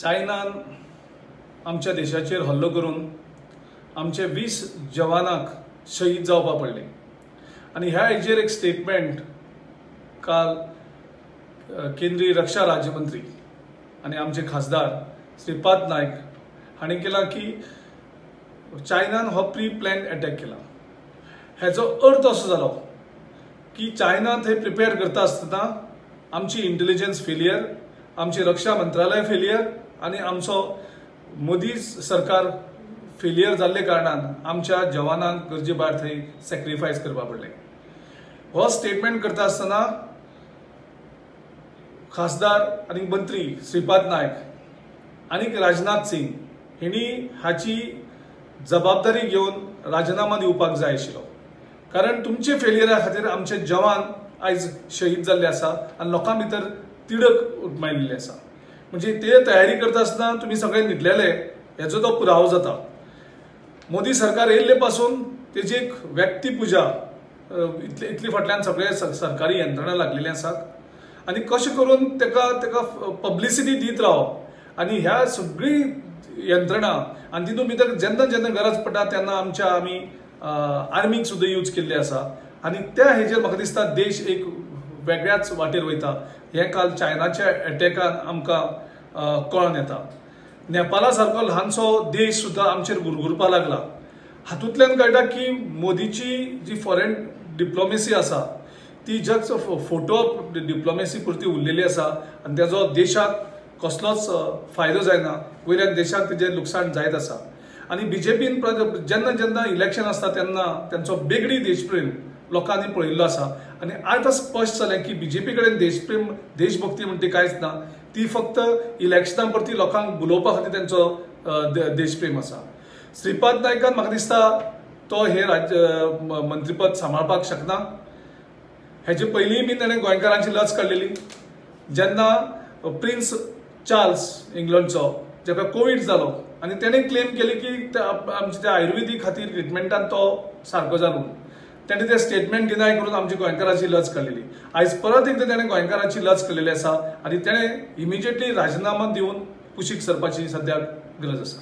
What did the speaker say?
चायनान आमच्या देशाचेर हल्लो करून आमचे 20 जवानांक शहीद जावपा पडले आनी ह्या हेजेर एक स्टेटमेंट काल केंद्रीय रक्षा राज्यमंत्री आनी आमचे खासदार श्रीपाद नायक हांणी केला की चायनान हो प्री प्लॅन अटॅक केला. हेजो अर्थ असो जालो की चायना थंय प्रिपेर करता आसतना आमची इंटेलिजन्स फेलियर, आमची रक्षा मंत्रालय फेलियर आनी आमचो मोदी सरकार फेलियर जाल्ले कारणान आमच्या जवानांक गरजे भायर थंय सॅक्रिफायस करपा पडलें. हो स्टेटमेंट करता आसतना खासदार आनी मंत्री श्रीपाद नायक आनी राजनाथ सिंग हेणी हाची जबाबदारी घेवन राजीनामा दिवपाक जाय आशिल्लो, कारण तुमचे फेलियरा खातीर आमचे जवान आयज शहीद जाल्ले आसा आनी लोकां भितर तिडक उटमायिल्ली आसा. म्हणजे ते तयारी करता आसतना तुमी सगळे न्हिदलेले हेजो तो पुरावो जाता. मोदी सरकार येयल्ले पासून तेजी एक व्यक्तिपुजा इतली फाटल्यान सगळे सरकारी यंत्रणा लागलेली आसात आनी कशें करून तेका तेका पब्लिसिटी दीत रावप आनी ह्या सगळी यंत्रणा आनी तितून भितर जेन्ना जेन्ना गरज पडटा तेन्ना आमच्या आमी आर्मीक सुद्दां यूज केल्ले आसा आनी त्या हेजेर म्हाका दिसता देश एक वेगळ्याच वाटेर वयता. हें काल चायनाच्या एटॅकान आमकां कळोन येता. नेपाला सारको ल्हानसो देश सुद्दां आमचेर गुरगुरपा लागला. हातूंतल्यान कळटा की मोदीची जी फॉरेन डिप्लोमेसी आसा ती जस्ट फोटो डिप्लोमेसी पुरती उरलेली आसा आनी तेजो देशाक कसलोच फायदो जायना, वयल्यान देशाक तेजें लुकसाण जायत आसा. आनी बीजेपीन जेन्ना जेन्ना इलेक्शन आसता तेन्ना तेंचो बेगडी देशप्रेम लोकांनी पळयल्लो आसा आनी आतां स्पश्ट जालें की बीजेपी कडेन देशप्रेम देशभक्ती म्हणटी कांयच ना, ती फक्त इलेक्शना प्रती लोकांक भुलोवपा खातीर तेंचो देशप्रेम आसा. श्रीपाद नायकान म्हाका दिसता तो हे राज्य मंत्रीपद सांबाळपाक शकना. हेजे पयलींय बी ताणें गोंयकारांची लज काडलेली जेन्ना प्रिन्स चार्ल्स इंग्लंडचो जेका कोवीड जालो आनी तेणें क्लेम केली की आमच्या त्या आयुर्वेदीक खातीर ट्रिटमेंटान तो सारको जालो म्हणून तेणें तें स्टेटमेंट डिनाय करून आमची गोंयकारांची लज काडलेली. आयज परत एकदां तेणें गोंयकारांची लज काडलेली आसा आनी तेणें इमिजिएटली राजिनामा दिवन कुशीक सरपाची सद्याक गरज आसा.